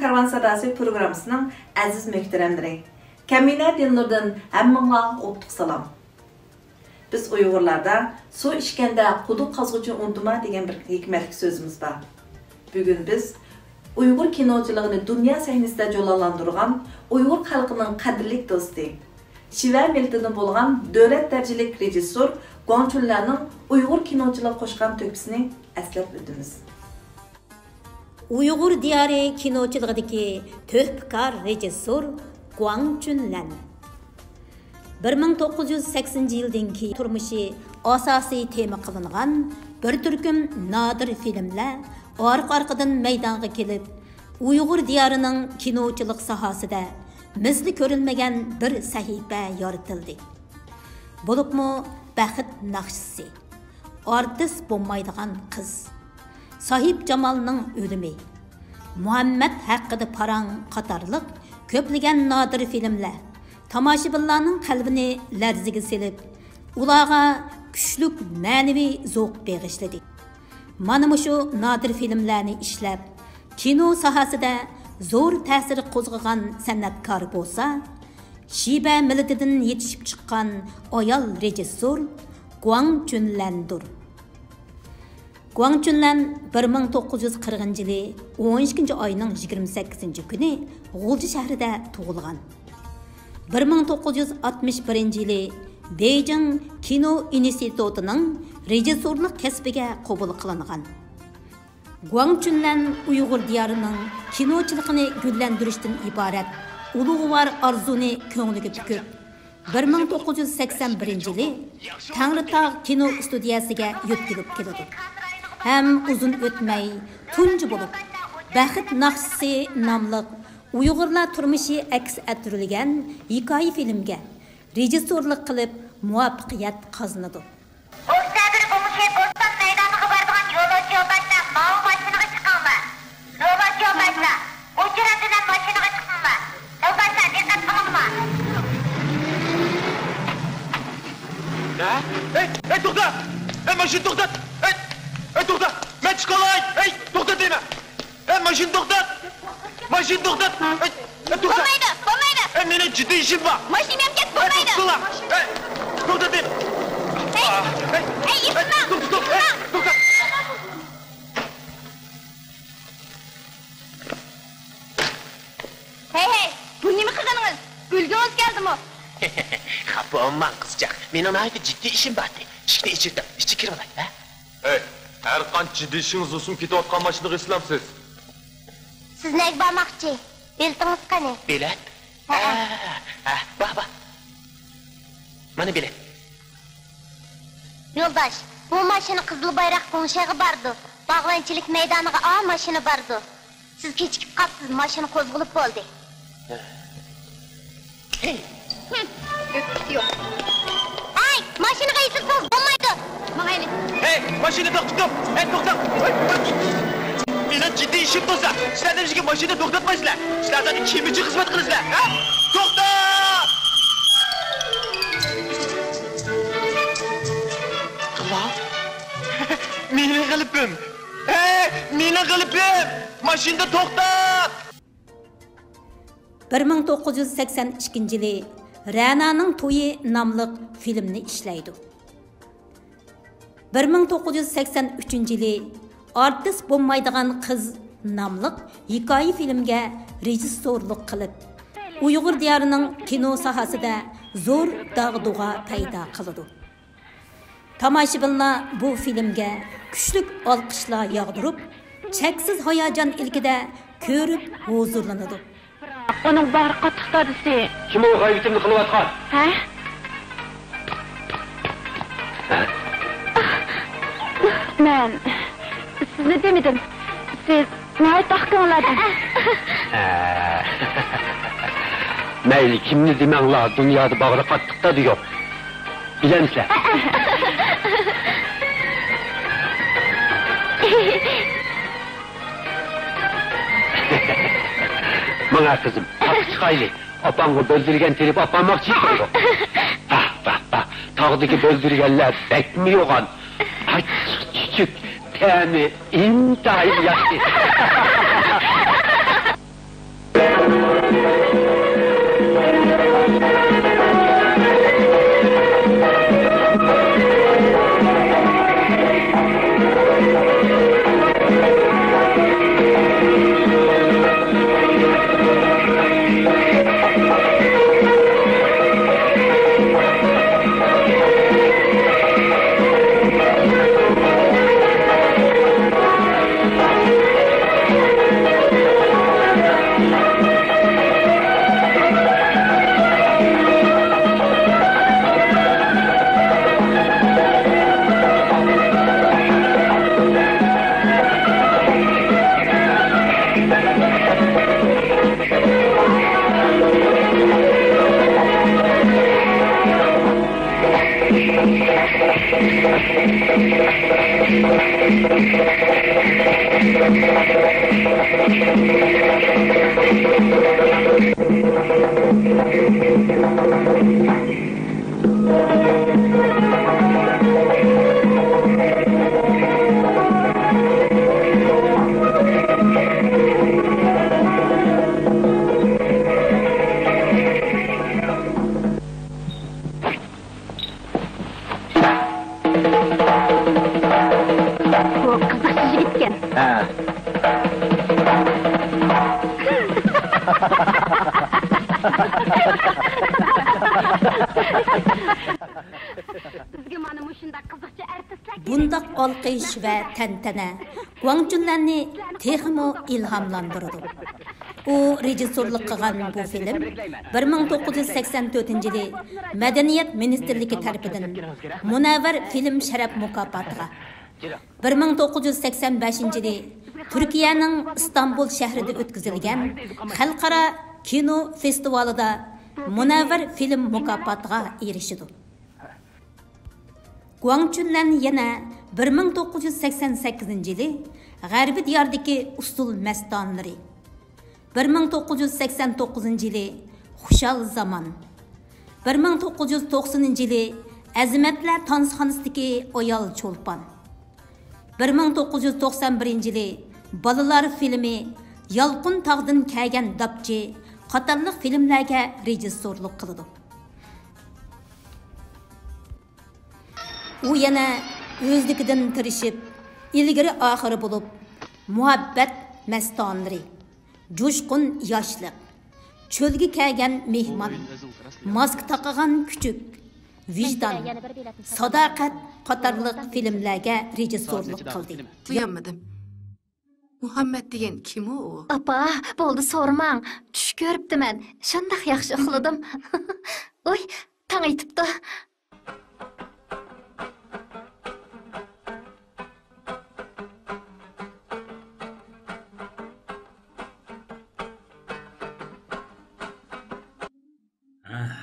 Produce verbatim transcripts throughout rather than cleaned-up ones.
كارۋان ساداسى پروگراممىسىنىڭ ئەزىز مۆھتەرەملىرى، كەمىنە دىلنۇردىن ھەممىڭلارغا ئوتلۇق سالام. بىز ئۇيغۇرلاردا سۇ ئىچكەندە قۇدۇق قازغۇچىنى ئۇنتۇما دېگەن بىر ھېكمەتلىك سۆزىمىز بار. بۈگۈن بىز ئۇيغۇر كىنوچىلىقىنى دۇنيا سەھنىسىدە جۇلالاندۇرغان ئۇيغۇر خەلقىنىڭ قەدىرلىك دوستى، شىۋە مىللىتىدىن بولغان دۆلەت دەرىجىلىك رېژىسسور گۇاڭ چۈنلەننىڭ ئۇيغۇر كىنوچىلىقىغا قوشقان تۆھپىسىنى ئەسلەپ ئۆتىمىز. ئۇيغۇر دىيارى كىنوچىلىقىدىكى تۆھپىكار رېژىسسور گۇاڭ چۈنلەن. بىر مىڭ توققۇز يۈز سەكسىنىنچى يىلدىن كېيىن تۇرمۇشى ئاساسىي تېما قىلىنغان بىر تۈركۈم نادىر فىلىملەر ئارقا-ئارقىدىن مەيدانغا كېلىپ، ئۇيغۇر دىيارىنىڭ كىنوچىلىق ساھەسىدە مىسلى كۆرۈلمىگەن بىر سەھىپە يارىتىلدى. بولۇپمۇ بەخت ناخشىسى، ئارتىس بولمايدىغان قىز، ساھىبجامالنىڭ ئۆلۈمى، مۇھەممەد ھەققىدە پاراڭ قاتارلىق كۆپلىگەن نادىر فىلىملەر تاماشىبىنلارنىڭ قەلبىنى لەرزىگە سېلىپ، ئۇلارغا كۈچلۈك مەنىۋى زوق بېغىشلىدى. مانا مۇشۇ نادىر فىلىملەرنى ئىشلەپ، كىنو ساھەسىدە زور تەسىر قوزغىغان سەنئەتكار بولسا، شىبە مىللىتىدىن يېتىشىپ چىققان ئايال رېژىسسور گۇاڭ چۈنلەندۇر. گۇاڭ چۈنلەن بىر مىڭ توققۇز يۈز قىرىقىنچى يىلى ئون ئىككىنچى ئاينىڭ يىگىرمە سەككىزىنچى كۈنى غۇلجا شەھىرىدە تۇغۇلغان. بىر مىڭ توققۇز يۈز ئاتمىش بىرىنچى يىلى بېيجىڭ كىنو ئىنستىتۇتىنىڭ رېژىسسورلۇق كەسپىگە قوبۇل قىلىنغان. گۇاڭ چۈنلەن ئۇيغۇر دىيارىنىڭ كىنوچىلىقىنى گۈللەندۈرۈشتىن ئىبارەت ئۇلۇغۋار ئارزۇنى كۆڭلىگە پۈكۈپ، بىر مىڭ توققۇز يۈز سەكسەن بىرىنچى يىلى تەڭرىتاغ كىنو ئىستۇدىيەسىگە يۆتكىلىپ كېلىدۇ ھەم ئۇزۇن ئۆتمەي تۇنجى بولۇپ، بەخت ناخشىسى ناملىق ئۇيغۇرلار تۇرمۇشى ئەكس ئەتتۈرۈلگەن ھېكايە فىلىمگە رېژىسسورلۇق قىلىپ مۇۋەپپەقىيەت قازىنىدۇ. ئوكتەبىر ئوڭشى بوستون مەيدانىغا بارىدىغان يولۇچى يولداشلار ماۋۇ ماشىنىغا چىقىڭلار. يولۇچى يولداشلار، ئۇچۇر ئەتىگەن ماشىنىغا چىقىڭلار. يولداشلار، دىققەت قىلىڭلار. ھە؟ ھەي، ھەي، توختا! ھەي، ماشىنا توختات! ھەي، ھەي، توختا! مەن چىقالاي! ھەي، توختا دەيمەن! ھەي، ماشىنا توختات! ماشىنا توختات! ھەي، ھەي، توختا! بولمايدۇ، بولمايدۇ! ھەي، مېنىڭ جىددىي ئىشىم بار! ماشىنا يەپ كەت، ھەي، بولمايدۇ! توختاڭلار! ھەي، توختىتىڭ! ھەي، ھەي، ھەي، ئېسىلماڭ! توختا، توختا! ھەي، توختا! ھەي، ھەي، بۇ نېمە قىلغىنىڭىز؟ ئۆلگۈڭىز كەلدىمۇ؟ خاپا بولماڭ، قىزچاق. مېنىڭ ناھايىتى جىددىي ئىشىم بار ئىدى. ئىشىكنى ئېچىۋېتىڭ، ئىچىگە كىرىۋالاي، ھە؟ ھەي، ھەرقانچە جىددىي ئىشىڭىز بولسۇن، كېتىۋاتقان ماشىنىغا ئېسىلامسىز؟ سىز نەگە بارماقچى؟ بېلىتىڭىز قېنى؟ بېلەت؟ ھەئە. ھە، ھە، بار، بار. مانا بېلەت. يولداش، بۇ ماشىنا قىزىل بايراق گۇڭشېغا بارىدۇ. باغۋەنچىلىك مەيدانىغا ئا ماشىنا بارىدۇ. سىز كېچىكىپ قاپسىز، ماشىنا قوزغىلىپ بولدى. ھە. ھىم، ئۆپكىسى يوق. ھەي، ماشىنىغا ئېسىلسىڭىز بولمايدۇ. ماڭايلى. ھەي، ماشىنا توختىتىڭ. ھەي، توختاڭ. ھەي، ھەي. مېنىڭ جىددىي ئىشىم تۇرسا، سىلەردىن بىرگە ماشىنا توختاتمايسىلەر. سىلەر زادى كىم ئۈچۈن خىزمەت قىلىسىلەر، ھە؟ توختا! مېنىڭ غەلىبىم. ھەي، مېنىڭ غەلىبىم. ماشىنا توختات! بىر مىڭ توققۇز يۈز سەكسەن ئىككىنچى يىلى رەنانىڭ تويى ناملىق فىلىمنى ئىشلەيدۇ. بىر مىڭ توققۇز يۈز سەكسەن ئۈچىنچى يىلى ئارتىس بولمايدىغان قىز ناملىق ھېكايە فىلىمگە رېژىسسورلۇق قىلىپ، ئۇيغۇر دىيارىنىڭ كىنو ساھەسىدە زور داغدۇغا پەيدا قىلىدۇ. تاماشىبىنلار بۇ فىلىمگە كۈچلۈك ئالقىشلار ياغدۇرۇپ، چەكسىز ھاياجان ئىلكىدە كۆرۈپ ھۇزۇرلىنىدۇ. ئۇنىڭ باغرى قاتتىق دادىسى. كىم ئۇ غەيۋىتىمنى قىلىۋاتقان؟ ھە؟ مەن سىزنى دېمىدىم. سىز ناھايىتى ئاق كۆڭۈل ئادەم. ھە. مەيلى، كىمنى دېمەڭلار، دۇنيادا باغرى قاتتىق دادا يوق. بىلەمسىلەر؟ ماڭە قىزىم، تاغقا چىقايلى. ئاپاڭغا بۆلدۈرگەن تېرىپ ئاپارماقچى ئىدىڭغۇ. باھ، باھ، باھ. تاغدىكى بۆلدۈرگەنلەر بەكمۇ يوغان. ئاچچىق چۈچۈك، تەمى ئىنتايىن ياخشى. بۇ قىزىقچى يىگىتكەن. ھە. بىزگە مانا مۇشۇنداق قىزىقچى ئارتىسلار كېرەك. بۇنداق ئالقىش ۋە تەنتەنە گۇاڭچۈنلەننى تېخىمۇ ئىلھاملاندۇرىدۇ. ئۇ رېژىسسورلۇق قىلغان بۇ فىلىم بىر مىڭ توققۇز يۈز سەكسەن تۆتىنچى يىلى مەدەنىيەت مىنىستىرلىكى تەرىپىدىن مۇنەۋۋەر فىلىم شەرەپ مۇكاپاتىغا، بىر مىڭ توققۇز يۈز سەكسەن بەشىنچى يىلى تۈركىيەنىڭ ئىستانبۇل شەھىرىدە ئۆتكۈزۈلگەن خەلقئارا كىنو فېستىۋالىدا مۇنەۋۋەر فىلىم مۇكاپاتىغا ئېرىشىدۇ. گۇاڭچۈنلەن يەنە بىر مىڭ توققۇز يۈز سەكسەن سەككىزىنچى يىلى غەربىي دىياردىكى ئۇسسۇل مەستانىلىرى، بىر مىڭ توققۇز يۈز سەكسەن توققۇزىنچى يىلى خۇشال زامان، بىر مىڭ توققۇز يۈز توقسىنىنچى يىلى ئەزىمەتلەر تانسىخانىسىدىكى ئايال چولپان، بىر مىڭ توققۇز يۈز توقسان بىرىنچى يىلى بالىلار فىلىمى يالقۇن تاغدىن كەلگەن داپچى قاتارلىق فىلىملەرگە رېژىسسورلۇق قىلىدۇ. ئۇ يەنە ئۆزلۈكىدىن تىرىشىپ، ئىلگىرى ئاخىرى بولۇپ، مۇھەببەت مەستانىلىرى، جۇشقۇن ياشلىق، چۆلگە كەلگەن مېھمان، ماسكا تاقىغان كۈچۈك، ۋىجدان، ساداقەت قاتارلىق فىلىملەرگە رېژىسسورلۇق قىلدى. ئۇيانمىدىم. مۇھەممەد دېگەن كىم ئۇ؟ ئاپا، بولدى سورىماڭ. چۈش كۆرۈپتىمەن. شۇنداق ياخشى ئۇخلىدىم. ئۇي، تاڭ ئېتىپتۇ.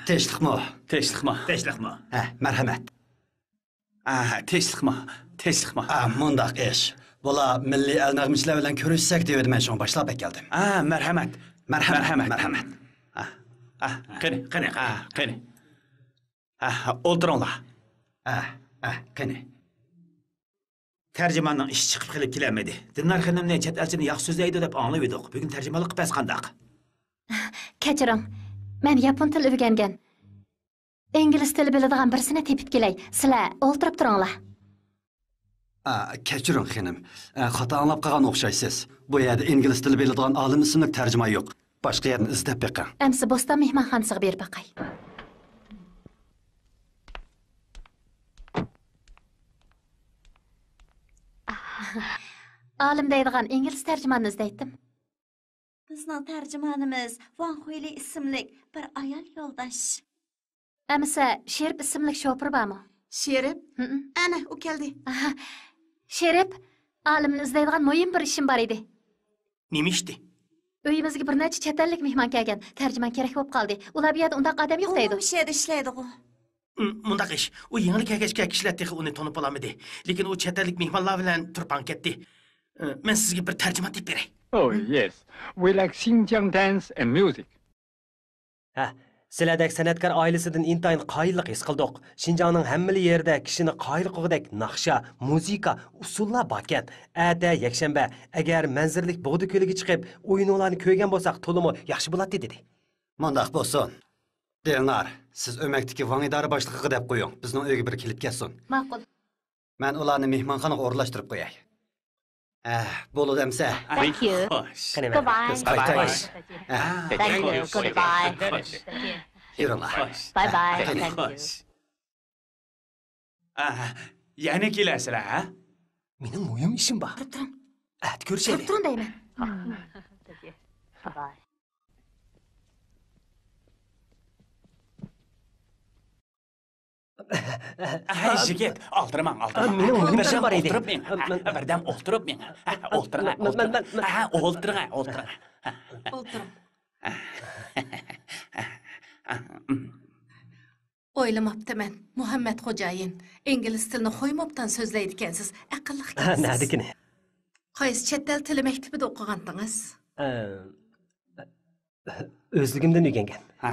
تىنچلىقمۇ؟ تىنچلىقمۇ؟ تىنچلىقمۇ؟ ھە، مەرھەمەت. ئا، تىنچلىقمۇ؟ تىنچلىقمۇ؟ ئا، مۇنداق ئىش. بۇلار مىللىي ئەل نەغمىچىلەر بىلەن كۆرۈشسەك دېۋىدى، مەن شۇڭا باشلاپ ئەكەلدىم. ئا، مەرھەمەت. مەرھەمەت، مەرھەمەت. ئا، ئا، قېنى، قېنى، ئا، قېنى. ئا، ئولتۇرۇڭلار. ئا، ئا، قېنى. تەرجىماننىڭ ئىشى چىقىپ قېلىپ كېلەلمىدى. دىلنار خېنىمنى چەت ئەلچىنى ياخشى سۆزلەيدۇ دەپ ئاڭلىۋىدۇق. بۈگۈن تەرجىمانلىق قىلىپ بەرسە قانداق؟ كەچۈرۈڭ، مەن ياپون تىلى ئۆگەنگەن. ئىنگلىز تىلى بىلىدىغان بىرسىنى تېپىپ كېلەي. سىلەر ئولتۇرۇپ تۇرۇڭلار. ئا، كەچۈرۈڭ خېنىم. ئا، خاتا ئاڭلاپ قالغان ئوخشايسىز. بۇ يەردە ئىنگلىز تىلى بىلىدىغان ئالىم ئىسىملىك تەرجىمان يوق. باشقا يەرنى ئىزدەپ بېقىڭ. ئەمسە بوستان مېھمانخانىسىغا بېرىپ باقاي. ئالىم دەيدىغان ئىنگلىز تەرجىماننى ئىزدەيتتىم. بىزنىڭ تەرجىمانىمىز ۋاڭ خۇيلى ئىسىملىك بىر ئايال يولداش. ئەمىسە شېرىپ ئىسىملىك شوپۇر بارمۇ؟ شېرىپ؟ ھىم. ئەنە، ئۇ كەلدى. ئاھا. شېرىپ، ئالىمنى ئىزدەيدىغان مۇھىم بىر ئىشىم بار ئىدى. نېمە ئىشتى؟ ئۆيىمىزگە بىر نەچچە چەت ئەللىك مېھمان كەلگەن. تەرجىمان كېرەك بولۇپ قالدى. ئۇلار بۇ يەردە ئۇنداق ئادەم يوق دەيدۇ. ئۇمۇ مۇشۇ يەردە ئىشلەيدىغۇ؟ ئۇم، مۇنداق ئىش، ئۇ يېڭىلا كەلگەچكە كىشىلەر تېخى ئۇنى تونۇپ بولالمىدى. لېكىن ئۇ چەت ئەللىك مېھمانلار بىلەن تۇرپان كەتتى. ئى، مەن سىزگە بىر تەرجىمان تېپىپ بېرەي. Oh, yes. We like Xinjiang dance and music. ھە، سىلەردەك سەنئەتكار ئائىلىسىدىن ئىنتايىن قايىللىق ھېس قىلدۇق. شىنجاڭنىڭ ھەممىلا يېرىدە كىشىنى قايىل قىلغۇدەك ناخشا، مۇزىكا، ئۇسسۇللار باركەن. ئەتە يەكشەنبە، ئەگەر مەنزىرىلىك بۇغدا كۆلىگە چىقىپ، ئويۇنۇڭلارنى كۆرگەن بولساق، تولىمۇ ياخشى بولاتتى، دېدى. مۇنداق بولسۇن. دىلنار، سىز ئۆمەكتىكى ۋاڭ ئىدارە باشلىقىغا دەپ قويۇڭ، بىزنىڭ ئۆيگە بىر كېلىپ كەتسۇن. ماقۇل. مەن ئۇلارنى مېھمانخانىغا ئورۇنلاشتۇرۇپ قوياي. ئە، بولىدۇ ئەمسە. Thank you. خوش. قېنى، goodbye. بىز قايتايلى. ئە. Thank you. Goodbye. خوش. يۈرۈڭلار. Bye bye. Thank you. ئە، يەنە كېلەرسىلەر، ھە؟ مېنىڭ مۇھىم ئىشىم بار. تۇرۇپ تۇرۇڭ. ئەتە كۆرۈشەيلى. تۇرۇپ تۇرۇڭ دەيمەن. ھەي، يىگىت، ئالدىرىماڭ، ئالدىرىماڭ. مېنىڭ مۇھىم ئىشىم بار ئىدى. بىردەم ئولتۇرۇپ مېڭە. بىردەم ئولتۇرۇپ مېڭە. ئولتۇرۇڭ، ئولتۇرۇڭ. ئولتۇرۇڭ، ئولتۇرۇڭ. ئويلىماپتىمەن، مۇھەممەت خوجايىن. ئىنگلىز تىلىنى خويمۇ ئوبدان سۆزلەيدىكەنسىز. ئەقىللىق ئىكەنسىز. نەدىكىنى؟ قايسى چەت ئەل تىلى مەكتىپىدە ئوقۇغانتىڭىز؟ ئە، ئۆزلۈكۈمدىن ئۆگەنگەن. ھە.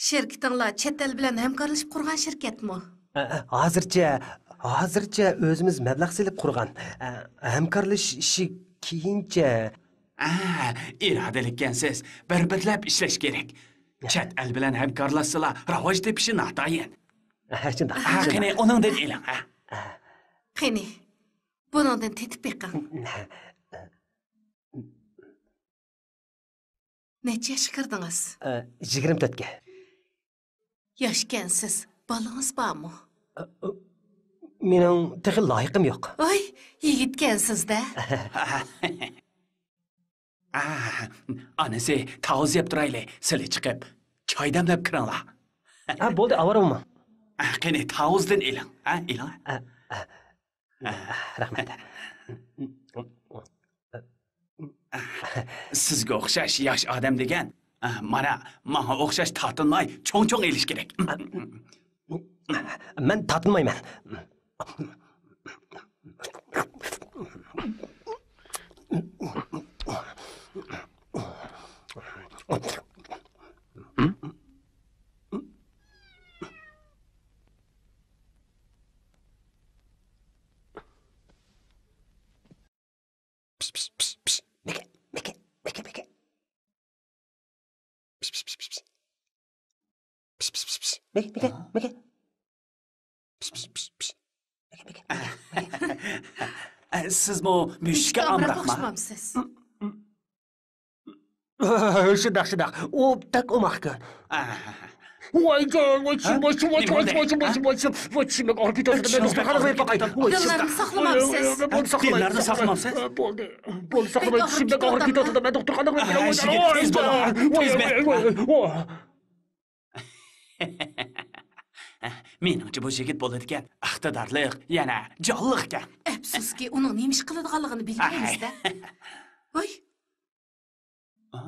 شىركىتىڭلار چەت ئەل بىلەن ھەمكارلىشىپ قۇرغان شىركەتمۇ؟ ھازىرچە، ھازىرچە ئۆزىمىز مەبلەغ سېلىپ قۇرغان. ھەمكارلىشىشى كېيىنچە. ئىرادىلىككەنسىز، بىر-بىرلەپ ئىشلەش كېرەك. چەت ئەل بىلەن ھەمكارلاشسىلا راۋاج تېپىشى ناتايىن. شۇنداق. قېنى، ئۇنىڭدىن ئېلىڭ. قېنى، بۇنىڭدىن تېتىپ بېقىڭ. نەچچە ياشقا كىردىڭىز؟ ئە، يىگىرمە تۆتكە. ياشكەنسىز، بالىڭىز بارمۇ؟ ئە، ئە، مېنىڭ تېخى لايىقىم يوق. ۋاي، يىگىتكەنسىز-دە. ئانىسى، تاۋۇز يەپ تۇرايلى، سىلى چىقىپ، چاي دەملەپ كىرىڭلار. ھە، بولدى، ئاۋارە بولماڭ. قېنى، تاۋۇزدىن ئېلىڭ، ھە، ئېلىڭ. ئە، ئە. رەھمەت. سىزگە ئوخشاش ياش ئادەم دېگەن، مانا، ماڭا ئوخشاش تارتىنماي، چوڭ-چوڭ ئېلىش كېرەك. مەن تارتىنمايمەن. پىس، پىس، پىس، پىس. مېكە، مېكە، مېكە، مېكە. پىس، پىس، پىس، پىس. پىس، پىس، پىس، پىس. مېكە، مېكە، ھە؟ مېكە. پىس، پىس، پىس، پىس. مېكە، مېكە، مېكە، مېكە. ئە، سىزمۇ مۈشۈككە ئامراقما؟ ئوخشىمامسىز؟ شۇنداق، شۇنداق. ئۇ بەك ئوماقكەن. ۋايجان، ۋاي، ۋاي، ۋاي، ۋاي، ۋاي، ۋاي، ۋاي، چىشىمدەك ئاغرىپ كېتىۋاتىدۇ، مەن دوختۇرخانىغا بېرىپ باقاي. ۋاي، دىللارنى ساقلىمامسىز؟ بولدى، ساقلىماي. دىللارنى ساقلىمامسىز؟ بولدى، بولدى، ساقلىماي. چىشىمدەك ئاغرىپ كېتىۋاتىدۇ، مەن دوختۇرخانىغا بېرىپ باقاي. ۋاي، يىگىت، تېز بول، تېز مەن. ۋاي، ۋاي، ۋاي. مېنىڭچە، بۇ يىگىت بولىدىكەن، ئىقتىدارلىق، يەنە جانلىقكەن. ئەپسۇسكى، ئۇنىڭ نېمە ئىش قىلىدىغانلىقىنى بىلمەيمىز-دە. ۋاي. ھە؟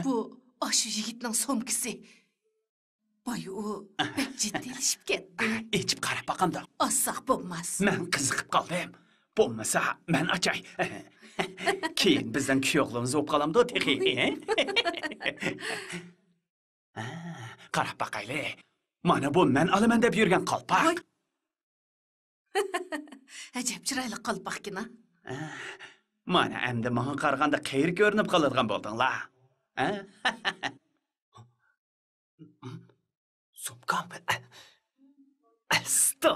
بۇ ئاشۇ يىگىتنىڭ سومكىسى. بايا ئۇ بەك جىددىيلىشىپ كەتتى. ئېچىپ قاراپ باقامدۇ؟ ئاچساق بولماس. مەن قىزىقىپ قالدىم. بولمىسا، مەن ئاچاي. كېيىن بىزنىڭ كۈيئوغلىمىز بولۇپ قالامدۇ تېخى؟ ھە، قاراپ باقايلى. مانا بۇ مەن ئالىمەن دەپ يۈرگەن قالپاق. ۋاي. ئەجەب چىرايلىق قالپاقكىنا. ھە، مانا ئەمدى ماڭا قارىغاندا قېرى كۆرۈنۈپ قالىدىغان بولدۇڭلار. ھە؟ سومكام. ئەستا.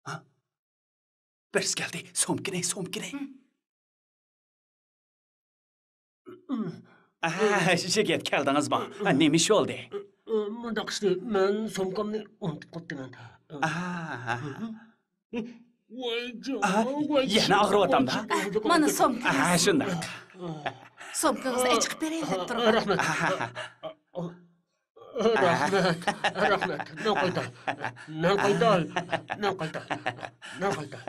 ھە؟ بىرسى كەلدى. سومكىنى، سومكىنى. ھە، يىگىت، كەلدىڭىزمۇ؟ ھە، نېمە ئىش بولدى؟ مۇنداق ئىشتى، مەن سومكامنى ئۇنتۇپ قاپتىمەن. ۋايجان، ۋايجان، يەنە ئاغرىۋاتامدا؟ مانا سومكىڭىز. ھە، شۇنداق. سومكىڭىزنى ئېچىقىپ بېرەيلى دەپ تۇرغان. رەھمەت. رەھمەت، رەھمەت. مەن قايتاي. مەن قايتاي. مەن قايتاي. مەن قايتاي.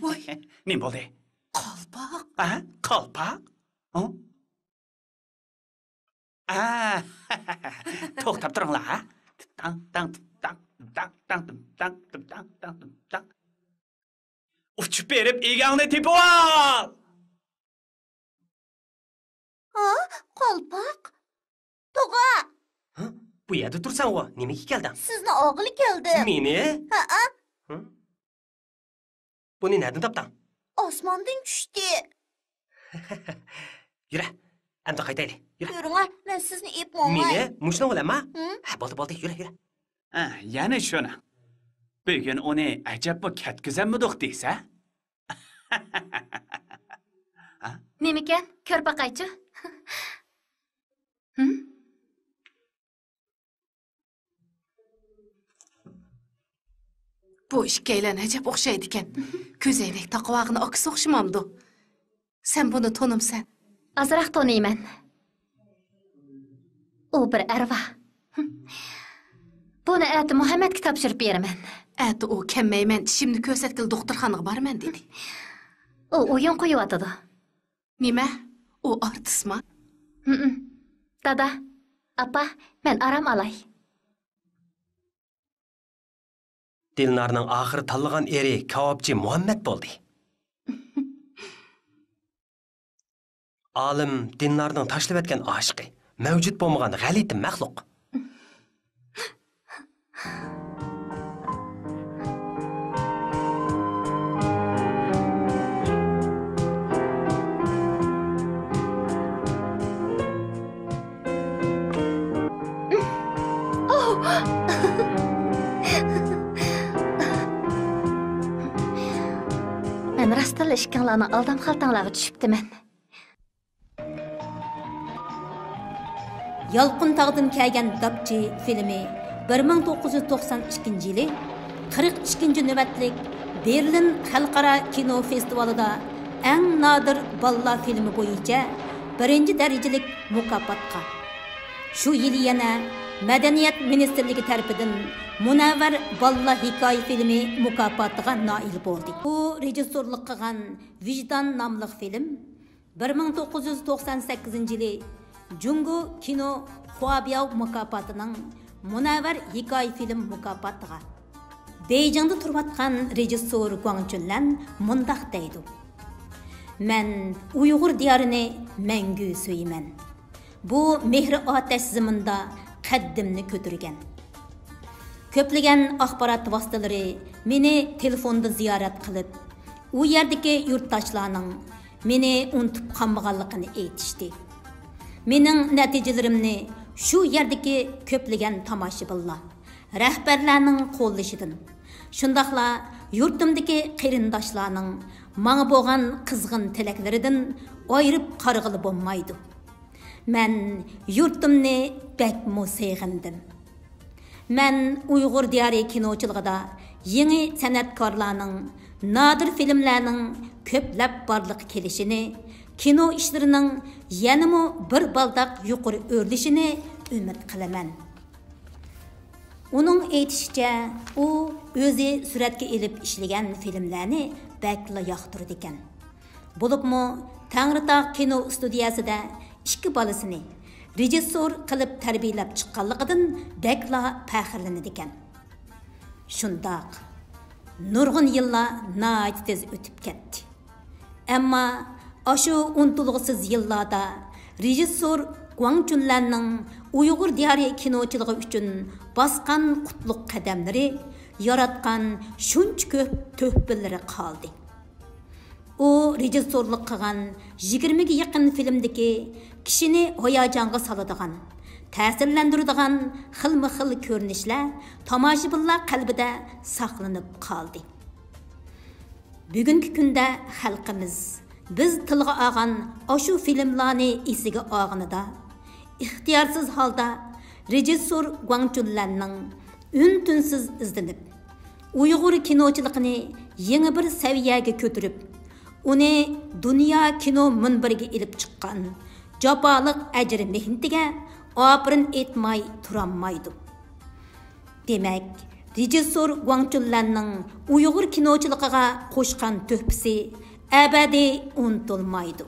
ۋاي. نېمە بولدى؟ قالپاق. قالپاق؟ ھە؟ توختاپ تۇرۇڭلار، ھە؟ تاڭ، تاڭ، تاڭ، تاڭ، تاڭ، تاڭ، تاڭ، تاڭ، تاڭ، تاڭ. ئۇچۇپ بېرىپ ئىگەڭنى تېپىۋال! ھا؟ قالپاق؟ توغا! ھە؟ بۇ يەردە تۇرساڭغۇ، نېمىگە كەلدىڭ؟ سىزنى ئالغىلى كەلدىم. مېنى؟ ھەئە. ھە؟ بۇنى نەدىن تاپتىڭ؟ ئاسماندىن چۈشتى. يۈرە، ئەمدى قايتايلى، يۈرە. يۈرۈڭە، مەن سىزنى ئېلىپ ماڭاي. مېنى؟ مۇشۇنىڭ بىلەنما؟ ھە؟ ھە، بولدى، بولدى، يۈرە، يۈرە. ھە، يەنە شۇنىڭ. بۈگۈن ئۇنى ئەجەبمۇ كەتكۈزەممىدۇق دېسە؟ نېمىكەن؟ كۆرۈپ باقايچۇ. ھىم؟ بۇ ئىككىيلەن ئەجەب ئوخشايدىكەن. كۆزەينەك تاقىۋالغىنى ئاكىسى ئوخشىمامدۇ؟ سەن بۇنى تونۇمسەن؟ ئازراق تونۇيمەن. ئۇ بىر ئەرۋاھ. بۇنى ئەتە مۇھەممەدكە تاپشۇرۇپ بېرىمەن. ئەتە ئۇ كەلمەيمەن، چىشىمنى كۆرسەتكىلى دوختۇرخانىغا بارىمەن دېدى. ئۇ ئويۇن قويۇۋاتىدۇ. نېمە؟ ئۇ ئارتىسما؟ ھىم. دادا، ئاپا، مەن ئارام ئالاي. دىلنارنىڭ ئاخىرى تاللىغان ئېرى كاۋاپچى مۇھەممەت بولدى. ئالىم دىلنارنىڭ تاشلىۋەتكەن ئاشىقى، مەۋجۇت بولمىغان غەلىتە مەخلۇق. مەن راستتىنلا ئىككىڭلارنىڭ ئالدام خالتاڭلارغا چۈشۈپتىمەن. يالقۇن تاغدىن كەلگەن داپچى فىلىمى بىر مىڭ توققۇز يۈز توقسان ئىككىنچى يىلى قىرىق ئىككىنچى نۆۋەتلىك بېرلىن خەلقئارا كىنو فېستىۋالىدا ئەڭ نادىر بالىلار فىلىمى بويىچە بىرىنچى دەرىجىلىك مۇكاپاتقا، شۇ يىلى يەنە مەدەنىيەت مىنىستىرلىكى تەرىپىدىن مۇنەۋۋەر بالىلار ھېكايە فىلىمى مۇكاپاتىغا نائىل بولدى. ئۇ رېژىسسورلۇق قىلغان ۋىجدان ناملىق فىلىم بىر مىڭ توققۇز يۈز توقسان سەككىزىنچى يىلى جۇڭگو كىنو خۇابياۋ مۇكاپاتىنىڭ مۇنەۋۋەر ھېكايە فىلىم مۇكاپاتىغا. بېيجىڭدا تۇرۇۋاتقان رېژىسسور گۇاڭ چۈنلەن مۇنداق دەيدۇ: مەن ئۇيغۇر دىيارىنى مەڭگۈ سۆيىمەن. بۇ مېھرى ئاتەش زېمىندا قەددىمنى كۆتۈرگەن. كۆپلىگەن ئاخبارات ۋاسىتىلىرى مېنى تېلېفوندا زىيارەت قىلىپ، ئۇ يەردىكى يۇرتداشلارنىڭ مېنى ئۇنتۇپ قالمىغانلىقىنى ئېيتىشتى. مېنىڭ نەتىجىلىرىمنى شۇ يەردىكى كۆپلىگەن تاماشىبىنلار، رەھبەرلەرنىڭ قوللىشىدىن، شۇنداقلا يۇرتۇمدىكى قېرىنداشلارنىڭ ماڭا بولغان قىزغىن تىلەكلىرىدىن ئايرىپ قارىغىلى بولمايدۇ. مەن يۇرتۇمنى بەكمۇ سېغىندىم. مەن ئۇيغۇر دىيارى كىنوچىلىقىدا يېڭى سەنئەتكارلارنىڭ، نادىر فىلىملەرنىڭ كۆپلەپ بارلىققا كېلىشىنى، كىنو ئىشلىرىنىڭ يەنىمۇ بىر بالداق يۇقىرى ئۆرلىشىنى ئۈمىد قىلىمەن. ئۇنىڭ ئېيتىشىچە، ئۇ ئۆزى سۈرەتكە ئېلىپ ئىشلىگەن فىلىملەرنى بەكلا ياقتۇرىدىكەن. بولۇپمۇ تەڭرىتاغ كىنو ئىستۇدىيەسىدە ئىككى بالىسىنى رېژىسسور قىلىپ تەربىيەلەپ چىققانلىقىدىن بەكلا پەخىرلىنىدىكەن. شۇنداق، نۇرغۇن يىللار ناھايىتى تېز ئۆتۈپ كەتتى. ئەمما ئاشۇ ئۇنتۇلغۇسىز يىللاردا رېژىسسور گۇاڭ چۈنلەننىڭ ئۇيغۇر دىيارى كىنوچىلىقى ئۈچۈن باسقان قۇتلۇق قەدەملىرى، ياراتقان شۇنچە كۆپ تۆھپىلىرى قالدى. ئۇ رېژىسسورلۇق قىلغان يىگىرمىگە يېقىن فىلىمدىكى كىشىنى ھاياجانغا سالىدىغان، تەسىرلەندۈرىدىغان خىلمۇ خىل كۆرۈنۈشلەر تاماشىبىنلار قەلبىدە ساقلىنىپ قالدى. بۈگۈنكى كۈندە خەلقىمىز بىز تىلغا ئالغان ئاشۇ فىلىملارنى ئېسىگە ئالغىنىدا، ئىختىيارسىز ھالدا رېژىسسور گۇاڭ چۈنلەننىڭ ئۈن-تىنسىز ئىزدىنىپ، ئۇيغۇر كىنوچىلىقىنى يېڭى بىر سەۋىيەگە كۆتۈرۈپ، ئۇنى دۇنيا كىنو مۇنبىرىگە ئېلىپ چىققان جاپالىق ئەجىر-مېھنىتىگە ئاپىرىن ئېيتماي تۇرالمايدۇ. دېمەك، رېژىسسور گۇاڭ چۈنلەننىڭ ئۇيغۇر كىنوچىلىقىغا قوشقان تۆھپىسى ئەبەدىي ئۇنتۇلمايدۇ.